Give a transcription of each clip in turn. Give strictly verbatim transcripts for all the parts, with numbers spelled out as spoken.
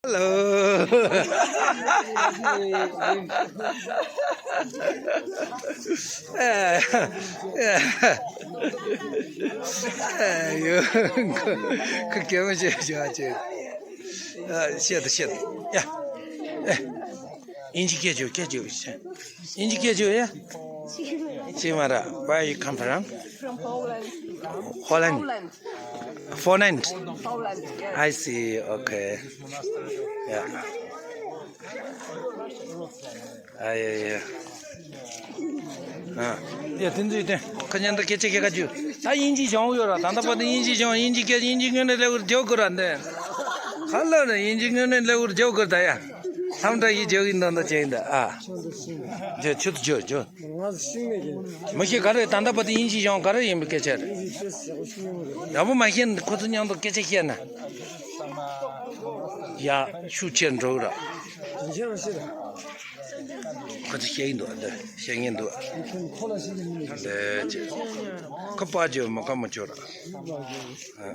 Hello. ཁོ་སྐད་མ་བཤད་བྱ་བྱེད། ཨ། བཤད་དང་བཤད་དང་། ཡ། ཨེ། དབྱིན་ཇི་སྐད་བརྗོད། སྐད་བརྗོད། དབྱིན་ཇི་སྐད་བརྗོད་ཡ། ཤེས་མ་ར། Where you come from? From Poland. Holland. Poland. Poland. Poland, yes. I see. Okay. Yeah. ཨ་ཡ་ཡ། ཨ། ཡ། དེ་ཚོའི་དེ་ཁ་ཉན་ད་སྐད་ཆ་སྐད་ག་རྒྱུ། ད་དབྱིན་ཇི་སྦྱོང་ཡོད་ར། ད་ལྟ་བར་དུ་དབྱིན་ཇི་སྦྱོང་། དབྱིན་ཇི་སྐད། དབྱིན་ཇི་དངོས་གནས་ལེགས་པོར་རྒྱག་དགོས་ར་འདི། ཁ་ལག་ནས་དབྱིན་ཇི་དངོས་གནས་ལེགས་པོར་རྒྱག་དགོས་ད་ཡ། ལྷམ་འདྲ་ཡི་རྒྱག་གི་འདུག་འདུག་ཅེས་ཡིན་ད། ཨ། རྒྱུ་ཆུ་ཚོད་རྒྱུ་རྒྱུ། ང་ཤིང་ནས་ཀྱི། མི་ཤེས་ག་རེ། ད་ལྟ་བར་དུ་དབྱིན་ཇི་སྦྱོང་ག་རེ་ཡིན་པའི་སྐད་ཆ་རེད། ཡག་པོ་མ་ཤེས་ན་ཁོ་ཚོ་མཉམ་དུ་སྐད་ཆ་བཤད་ན། ཡ། ཤུགས་ཆེར་འགྲོ་ར། ཁོ་ཚོ་བཤད་ཀྱི་འདུག་འདི་བཤད་ངེས་འདུག་འདི་ཅི། ཁོ་པ་ཅོ་མ་ཀ་མ་ཅོ་ར། ཨ།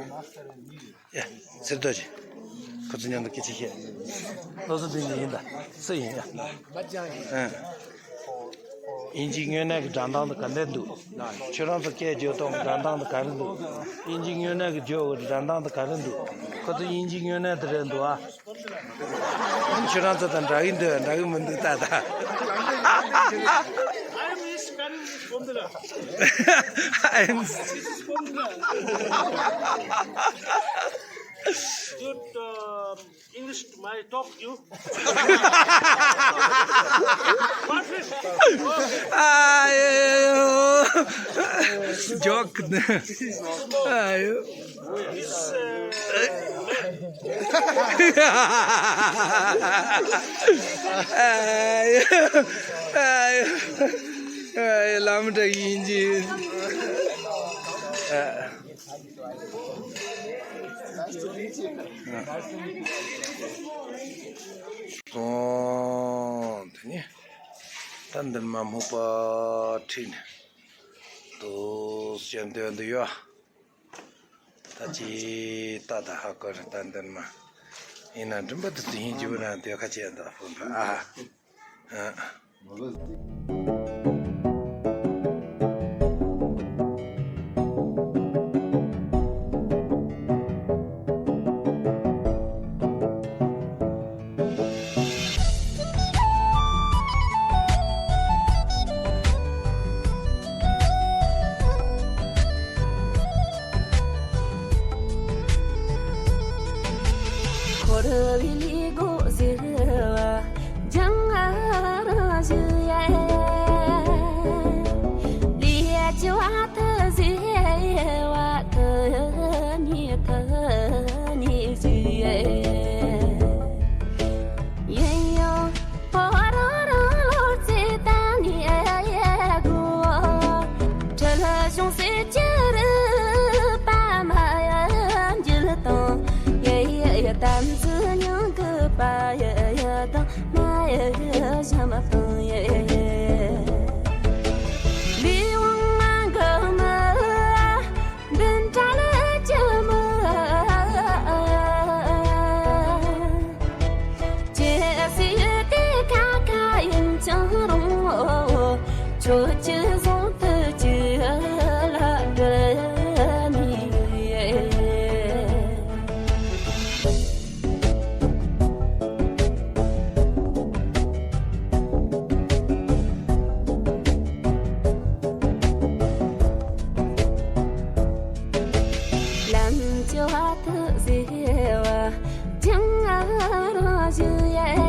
ཡ། ཟེར་ཏོ་ཅི། ཁོ་ཚོ་མཉམ་དུ་སྐད་ཆ་བཤད། སློབ་གསོ་འཛིན་གྱི་ཡིན་ད། སུ་ཡིན་ཡ། ཨ། དབྱིན་ཇི་དངོས་གནས་ཀྱི་སྒྲ་གདངས་དེ་ག་འདྲ་འདུག་ཁྱོད་རང་ཚོ་སྐད་བརྗོད་སྟངས་ཀྱི་སྒྲ་གདངས་དེ་ག་རེ་འདུག་དབྱིན་ཇི་དངོས་གནས་ཀྱི་བརྗོད་པའི་སྒྲ་གདངས་དེ་ག་རེ་འདུག་ཁོ་ཚོ་དབྱིན་ཇི་དངོས་གནས་དེ་རེད་འདུག་ཨ། ཁྱོད་རང་ཚོ་དང་འདྲ་གི་འདུག་འདྲ་གི་མི་འདུག་ད་ད། I am Spanish Bondra. I am Bondra. Good, um, English, my talk you. What is? ཨ་ཡོ། ཇོག་ནི། ཨ་ཡོ། This, uh, ཨ་ཡོ། ཨ་ཡོ། ཨ་ཡོ། ལམ་འདྲ་ཡིན་གྱི། ཨ། སོང་། དེ་ནས་ད་འདིར་མ་སྨུག་པ་ཁྲིད་ནས་དུ་ཞལ་འདོན་དུ་ཡོད། ད་ཅི་ད་ད་ཧ་གོ་རེད། ད་འདིར་མ་ཡིན་ན་འགྲིམ་པ་དུ་དུ་ཡིན་གྱི་བུ་རང་དེ་ཁ་ཆེ་ད་ཕུ་ཕ་ཨ། འཁོར་བའི་ལུས་སྒོ་ཟེར་བ། སྦྱང་བ་རང་བཞིན་ཡལ། ལས་ཀྱི་བ་དུ་ཟེར་བ་དུ་ནི་དུ་ནི་ཞིག་ཡལ། ཡིན་ཡང་ཕོ་རང་རང་བློ་རྩེ་ད་ནི་ཡལ་གོ། ཁྲི་ལ་གཞུང་སྲིད་ཀྱི་རུ་པ་མ་ཡལ་འགྱུར་དང་། ཡལ་ཡལ་དམ་ཚིག་མྱང་གི་པ་ཡལ་ཡལ་དང་། མ་ཡལ་ཞམ་དང་ཡལ། ལས་དབང་མ་འགག་མི་འདི་འདྲ་ལས་ཀྱི་མི། ཇི་སྲིད་དེ་ཁ་ཁ་ཡིན་ཀྱང་རུང་། ཁྱོད་ཀྱི་གཟུངས་ཐུགས་ཀྱི་ལ་འབྲེལ་ནས། ལམ་གྱི་བ་དུ་ཟེར་བ་སྦྱང་བ་རང་བཞིན་ཡལ།